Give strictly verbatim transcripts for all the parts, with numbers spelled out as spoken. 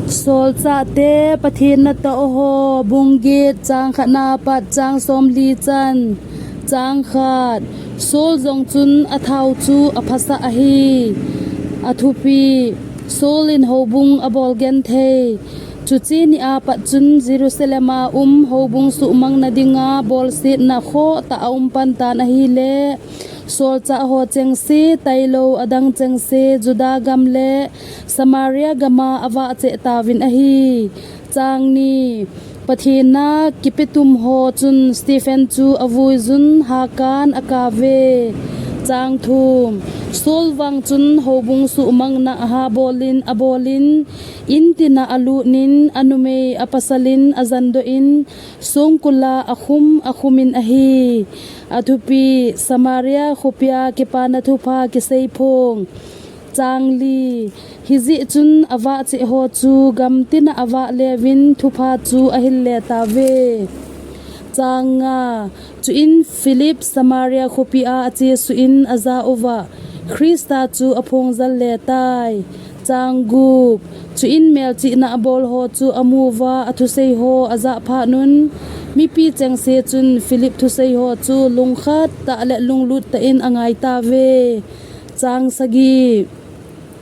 Solchahte Pathen natoh ho, bung get, chang khatna pat chang somli chan. Chang khat. Saul jong chun athao chu aphasah ahi. Athupi. Saul in houbung abol genthei. Chuche nia pat chun Jerusalem a um houbung suhmang nadinga bolsetna khohtah aum pan tan ahile, solchah ho chengse tailou adang chengse Juda gam le Samaria gama avah cheh tauvin ahi. Chang ni. Pathen a kipetum ho chun Stephen chu avuijun hakan akauve. Chang thum. Saul vang chun houbung suhmangna ahabolin abolin, in tina alutnin, anumei apasalin ajandoh in, songkula akhum akhumin ahi. Athupi. Samaria khopia kipana thupha kiseiphong. Chang li. Hijeh chun avah cheh ho chu gamtina avah leuvin thupha chu ahil le tauve. Chang nga. Chuin Philip Samaria khopia achesuh in ajah uva Christa chu aphongjal le tai. Chang gup. Chuin melchihna abol ho chu amu uva athusei ho ajah phat un, mipi chengse chun Philip thusei ho chu lungkhat tah le lunglut tah in angai tauve. Chang sagi.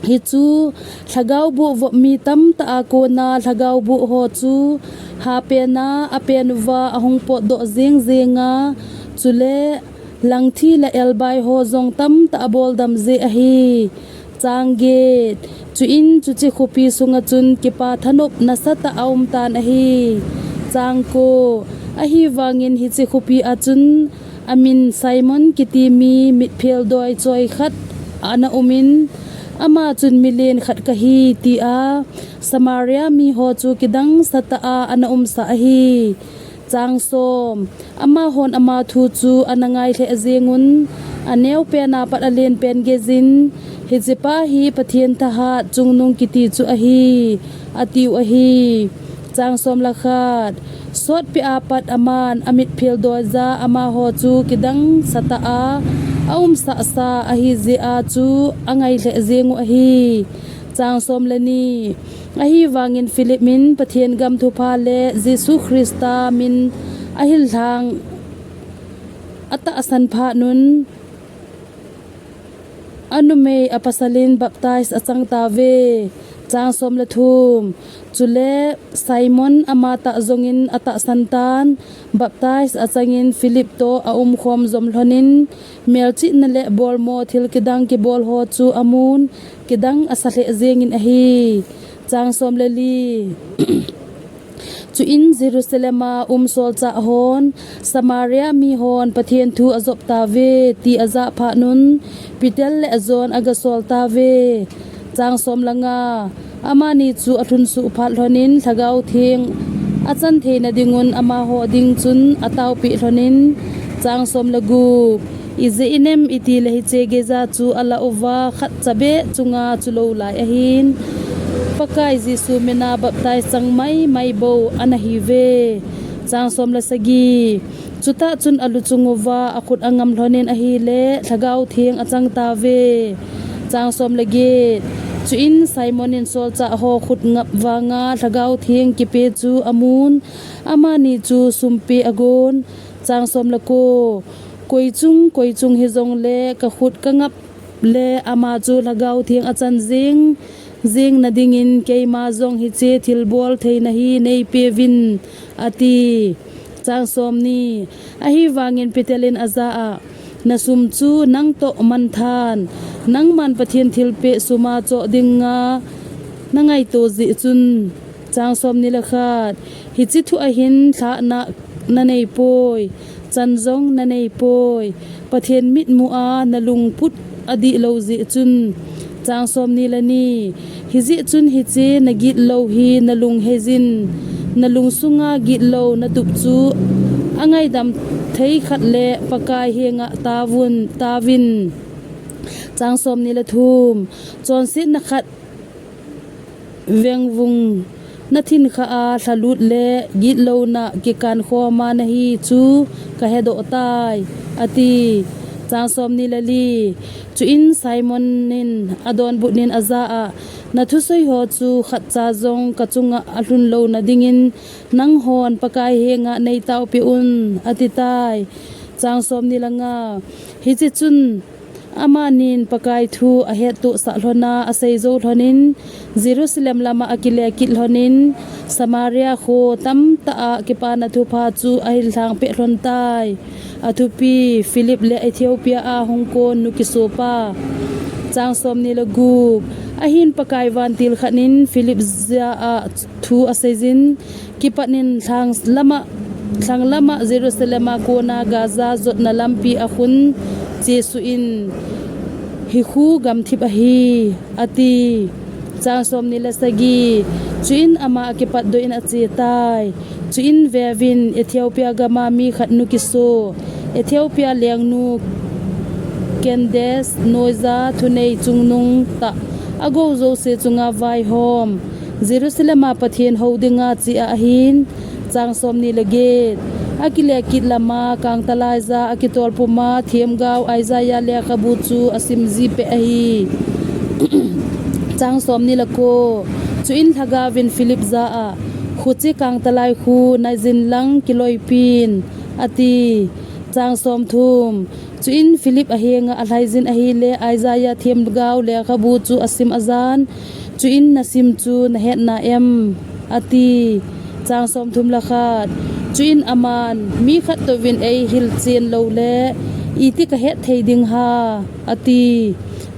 Hichu lhagao boh vop mi tamtah a kona lhagao boh ho chu hapena apen uva ahung potdoh jeng jenga, chule langthi le elbai ho jong tamtah aboldam jeh ahi. Chang get. Chuin chuche khopi sunga chun kipa thanop nasatah aum tan ahi. Chang ko. Ahivangin hiche khopi a chun amin Simon kiti mi mitphel doi choi khat ana umin, ama chun milen khat kahi tia Samaria mi ho chu kidangsatah a ana umsah ahi. Chang som. Amahon ama thu chu ana ngai lheh jengun, aneo pena pat alen pen geijin, hichepa hi Pathen thahat chungnung kiti chu ahi, atiu ahi. Chang som le khat. Sotpi a pat aman amitphel doija amaho chu kidangsatah a aumsahsa ahi jeh a chu angai lheh jeng u ahi. Chang som le ni. Ahivangin Philip in Pathen gam thupha le Jesu Christa min ahil lhang atahsan phat un, anumei apasalin baptize achang tauve. Chang som le thum. Chule Simon amatah jongin atahsan tan, baptize achangin Philip toh aumkhom jom lhonin, melchihna le bolmo thil kidang kibol ho chu amun, kidang asa lheh jengin ahi. Chang som le li. Chuin Jerusalem a um solchah hon, Samaria mihon Pathen thu ajop tauve ti ajah phat un, Peter le John agasol tauve. Chang som le nga. Amani chu alhunsuh phat lhonin Lhagao Theng achan theina dingun amaho ding chun ataopeh lhonin, chang som le gup. Ijeh inem itile hiche geija chu alah uva khatcha beh chunga chulou lai ahin, Pakai Jesu mina baptize chang maimai bou ana hiuve. Chang som le sagi. Chutah chun aluchung uva akhut angam lhonin ahile Lhagao Theng achang tauve. Chang som le get. Chuin Simon in solchah ho khut ngap vanga Lhagao Theng kipe chu amun, amani chu sumpe agon. Chang som le ko. Koi chung, koi chung hijongle kakhut kangap le ama chu Lhagao Theng achan jing, jing nadingin keima jong hiche thilbol theina hi neipeuvin, ati. Chang somni. Ahivangin Peter in ajah a, nasum chu nangtoh manthan, nangman Pathen thilpeh suma choh dinga nangaito jeh chun. Chang somni le khat. Hiche thu ahin lhahna naneipoi, chan jong naneipoi, Pathen mitmu a nalungput adihlou jeh chun. Chang somni le ni. Hijeh chun hiche nagitlou hi nalung heijin, nalung sunga gitlou natup chu angaidam thei khat le Pakai henga taovun, taovin. Chang somni le thum. Chonsetna khat vengvung nathin kha a lhalut le gitlouna kikan khoma nahi chu kahedoh tai, ati. Chang somni le li. Chuin Simon in adonbut in ajah a, Na thusei ho chu khatcha jong ka chunga alhun louna dingin nanghon Pakai henga neitaopeh un, ati tai. Chang som ni le nga. Hiche chun amanin Pakai thu ahettohsah lhona asei jou lhonin Jerusalem lama akile kit lhonin Samaria kho tamtah a Kipana Thupha chu ahil lhang peh lhon tai. Athupi, Philip le Ethiopia a hung kon nu kisopa. Chang som ni le gup. Ahin Pakai vantil khat in Philip jah a thu aseijin, kipat in lhang lama, lhang lama Jerusalem a kona Gaza jotna lampi a khun chesuh in, hi khu gamthip ahi, ati. Chang som ni le sagi. Chuin ama akipat doh in ache tai. Chuin veuvin Ethiopia gama mi khat nu kiso, Ethiopia lengnu Candace noija thunei chungnung tah agou jouse chunga vaihom Jerusalem a Pathen hou dinga che a ahin. Chang som ni le get. Akile kit lama kangtalai ja akitol puma themgao Isaiah lekhabu chu asim ji peh ahi. Chang som ni le ko. Chuin lhagaovin Philip jah a, khuche kangtalai khu naijin lang kiloipin, ati. Chang som thum. Chuin Philip ahenga alhaijin ahile Isaiah themgao lekhabu chu asim ajan. Chuin nasim chu nahet na em, ati. Chang som thum le khat. Chuin aman, mi khat touvin eihil chen lou le iti kahet thei ding ham, ati.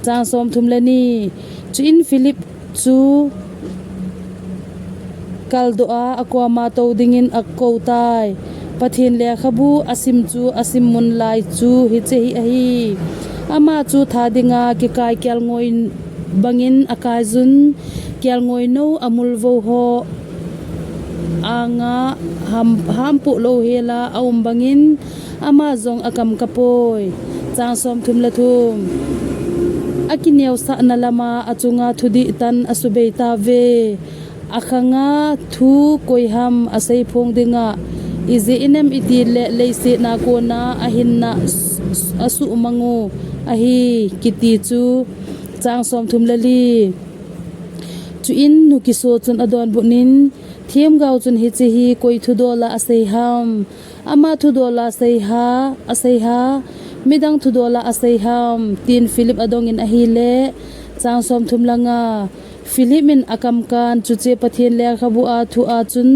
Chang som thum le ni. Chuin Philip chu kaldoh a, akoma tou dingin akou tai. Pathen lekhabu asim chu asim mun lai chu hiche hi ahi. Ama chu tha dinga kikai kelngoi bangin akaijun, kelngoi nou amul vou ho anga ham, hampoh lou hela aum bangin, ama jong akam kapoi. Chang som thum le thum. Akineosahna lama achunga thudih tan asubei tauve. Akhanga thu koiham aseiphong dinga, ijeh inem itile leiset a kona ahinna s-, s-, asuhmang u ahi, kiti chu. Chang som thum le li. Chuin nu kiso chun adonbut in, themgao chun hiche hi koi thudol a asei ham? Ama thudol a asei ham, asei ham, midang thudol a asei ham, tin Philip adongin ahile. Chang som thum le nga. Philip in akam kan chuche Pathen lekhabu a thu a chun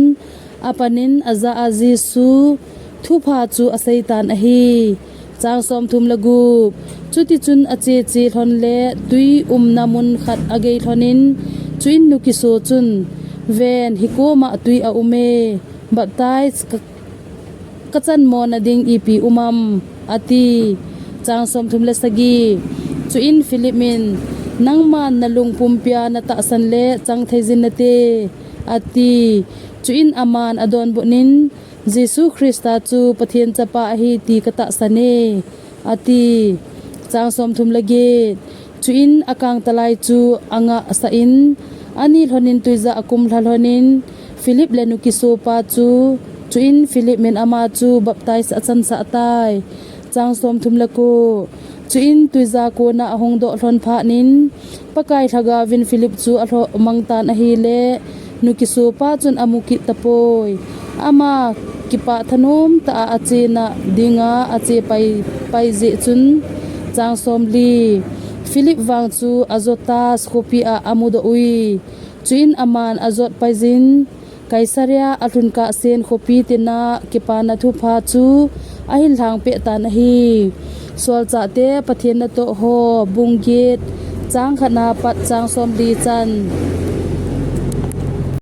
apan in ajah a Jesu thupha chu asei tan ahi. Chang som thum le gup. Chutichun ache che lhon le tui umna mun khat agei lhon in, chuin nu kiso chun, ven, hikoma tui aume, baptize ka, kachan mona ding ipi um am, ati. Chang som thum le sagi. Chuin Philip in, nangman nalung pumpia natahsan le chang thei jin nate, ati. Chuin aman adonbut in, Jesu Christa chu Pathen Chapa ahi ti katahsan e, ati. Chang som thum le get. Chuin akangtalai chu angasah in, ani lhon in tuija akumlha lhon in, Philip le nu kisopa chu, chuin Philip in ama chu baptize achansah tai. Chang som thum le ko. Chuin tuija kona ahung doh lhon phat in, Pakai lhagaovin Philip chu alhoh mang tan ahile, nu kisopa chun amu kit tapoi. Ama kipah thanom tah a achena dinga ache pai, pai jeh chun. Chang som li. Philip vang chu Azotus khopi a amudoh ui. Chuin aman ajot paijin, Caesarea alhun kahsen khopi tina Kipana Thupha chu ahil lhang peh tan ahi. Solchahte Pathen natoh ho, bung get, chang khat na pat chang som li chan.